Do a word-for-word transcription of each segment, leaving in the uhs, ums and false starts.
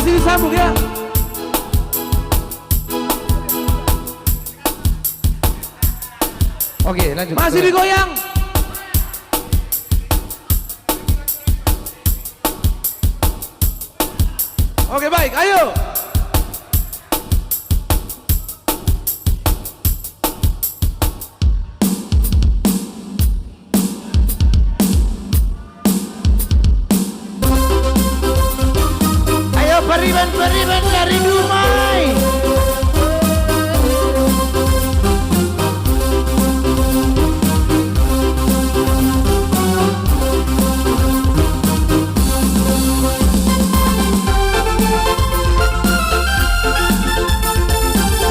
Masih disambung ya. Oke, lanjut. Masih digoyang. Oke, baik, ayo. Ayo, pariban-pariban dari Dumai.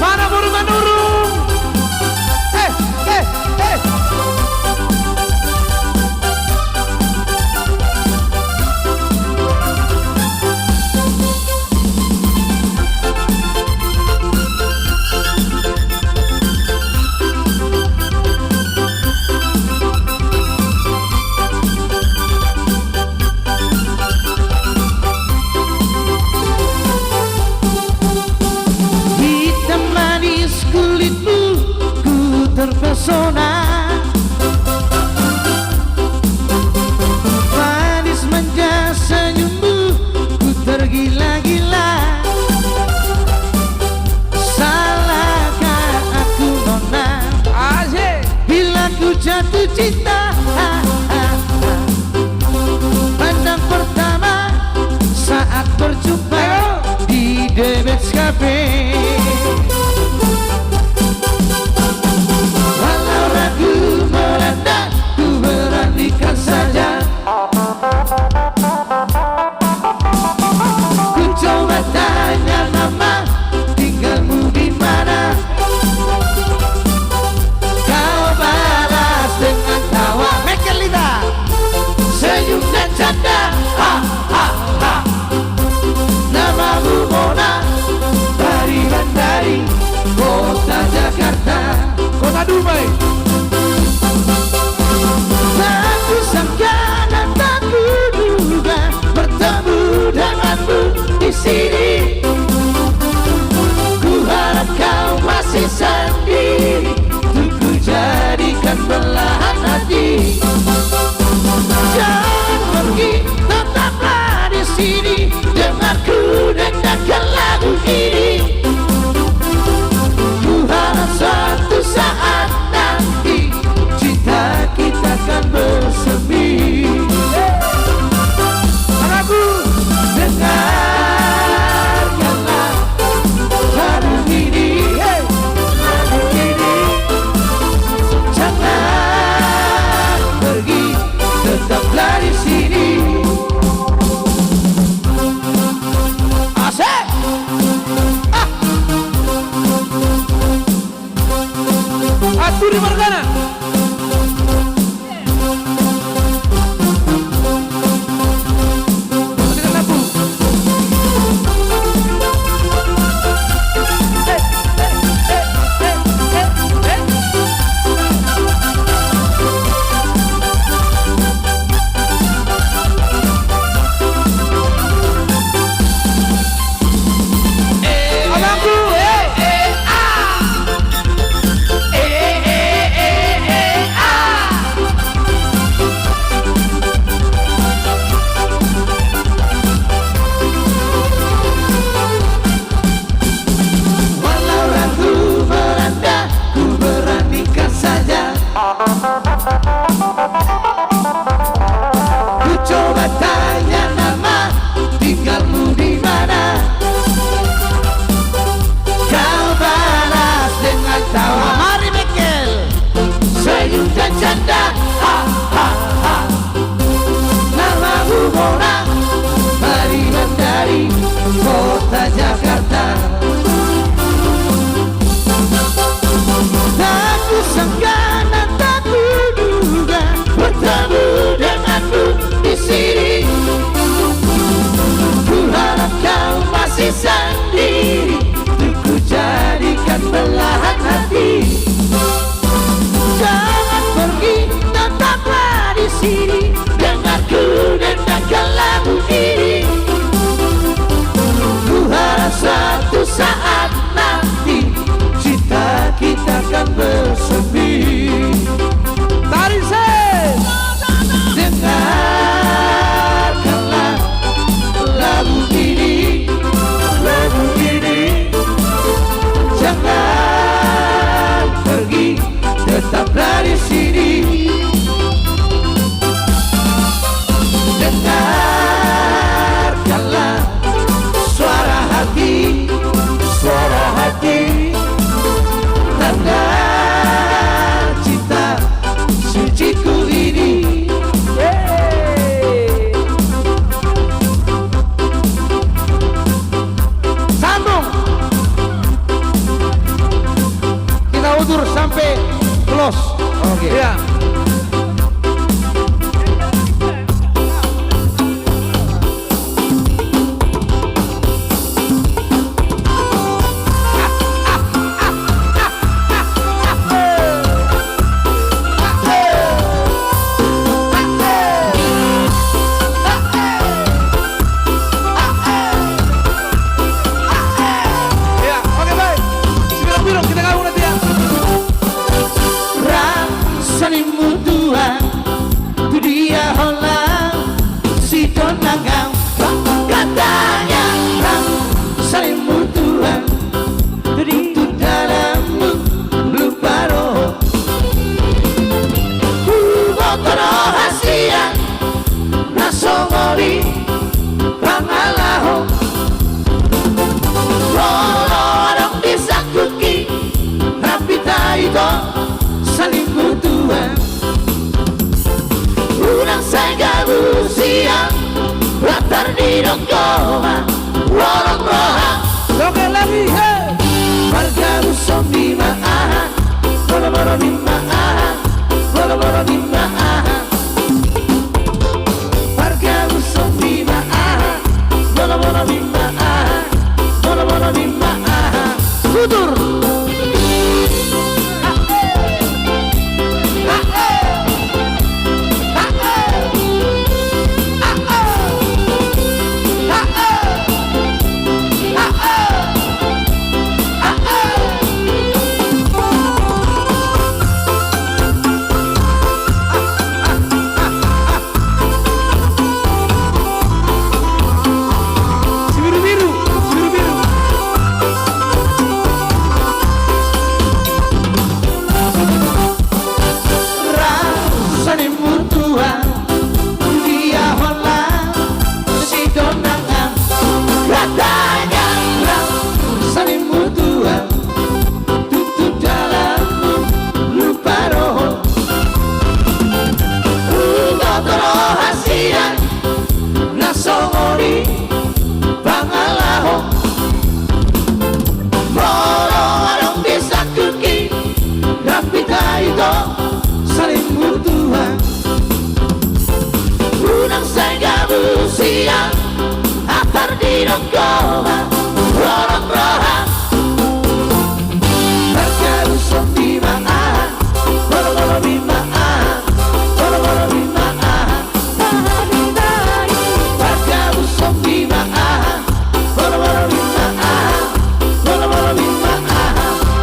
Mana boru Manurung? Eh, eh, eh. Hitam manis kulitmu, ku terpesona. Manis manja senyummu, ku tergila-gila. Salahkah aku, Nona? Asik. Bila ku jatuh cinta, ah, ah, ah. Pandang pertama saat berjumpa, ayo, di Debes Cafe. Walau ragu melanda, ku beranikan saja. Ku coba tanya nama, tinggalmu di mana? Kau balas dengan tawa. Mekel hita. Senyum dan canda. Ha, ha, ha. Namamu Mona, pariban dari kota Jakarta. Kota Dumai. Tak kusangka dan tak kuduga bertemu denganmu di sini. Ku harap kau masih sendiri, untuk ku jadikan belahan hati. Jangan pergi, tetaplah di sini, dengar ku dendangkan lagu ini. Ku harap suatu saat nanti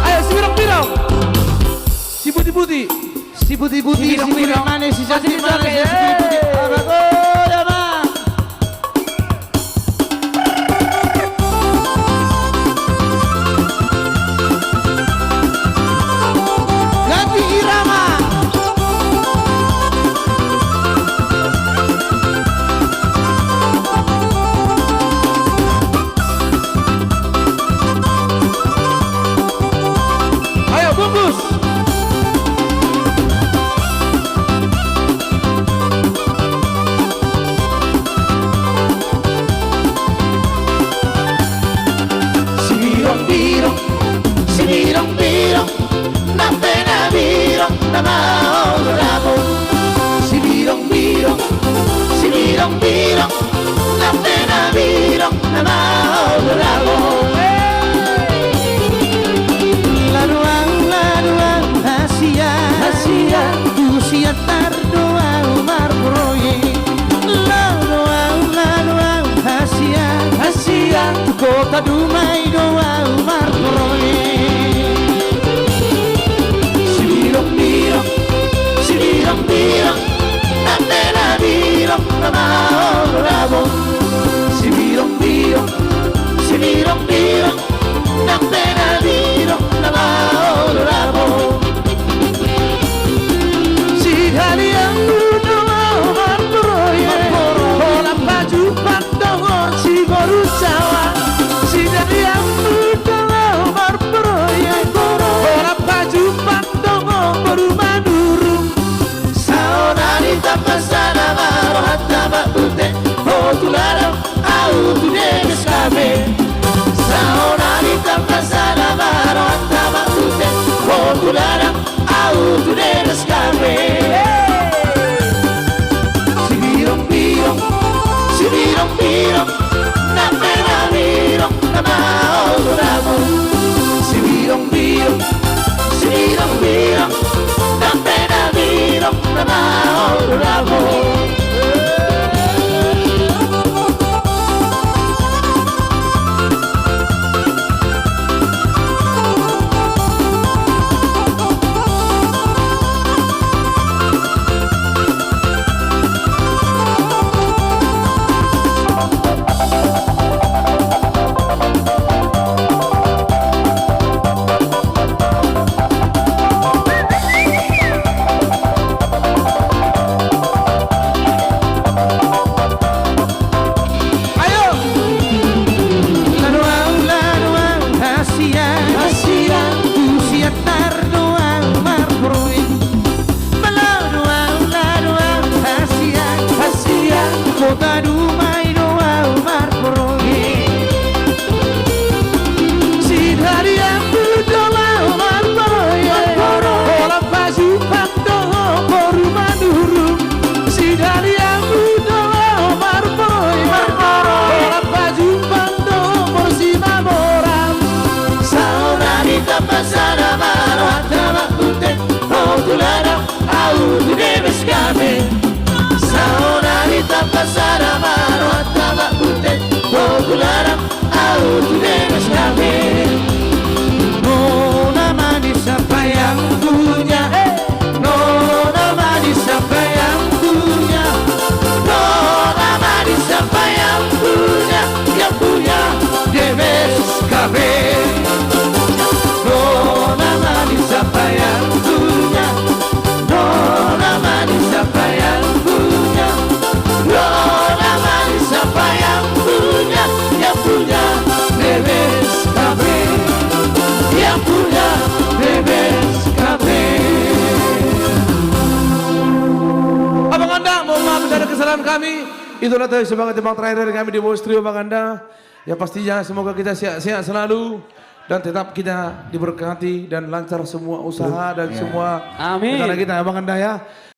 Ayo, sibirong-birong. Sibuti-buti. Sibuti-buti, sibirong-birong. Sibuti manis, sibuti manis, sibuti-buti. Abago, ya, Bang. Ganti irama. Ayo, bungkus. Sibirong-birong, sibirong-birong, nang pe na birong na maol rabo. Sibirong-birong, sibirong-birong, nang pe na birong na maol rabo. Laho do au, laho do au, hasian, hasian, tu Siantar do au marproyek. Laho do au, laho do au, hasian, hasian, tu Kota Dumai do au marproyek. Sibirong-birong, sibirong-birong, nang pe na birong na maol rabo. Sibirong-birong, sibirong-birong, nang pe na birong na maol rabo. Sidaliang do au marproyek, holan pajumpang dohot siboru Jawa. Sidaliang do au marproyek, holan pajumpang dohot boru Madurung. Saonari tampasana ma rohanta, Pak Bute, ho tulang au tu Debes Kafe. Saonari tampasana ma rohanta, Pak Bute, ho tulang au tu Debes Kafe. Sibirong-birong, sibirong-birong, nang pe na birong na maol rabo. Sibirong-birong, sibirong-birong, nang pe na birong na maol rabo. Ayo! Laho do au, laho do au, hasian, hasian, tu Siantar do au marproyek. Laho do au, laho do au, hasian, hasian, tu Kota Dumai do au marproyek. Sidaliang do au marproyek, holan pajumpang dohot boru Madurung. Sidaliang do au marproyek, holan pajumpang dohot boru Simamoran. Saonari tampasana ma rohanta, Pak Bute, ho tulang au tu Debes Kafe. Saonari tampasana ma rohanta, Pak Bute, ho tulang au tu Debes Kafe. Nona manis apa yang punya? Nona manis apa yang punya? Nona manis apa yang punya? Yang punya Debes Kafe. Nona manis apa yang punya? Nona manis apa yang punya? Nona manis apa yang punya? Yang punya Debes Kafe. Yang punya Debes Kafe. Abang Anda, mohon maaf, tidak ada kesalahan kami. Itulah tadi semangat jebang terakhir dari kami di Boys Trio, Abang Anda. Ya, pastinya semoga kita sehat-sehat selalu dan tetap kita diberkati dan lancar semua usaha dan semua rencana kita, ya, Bang Anda, ya.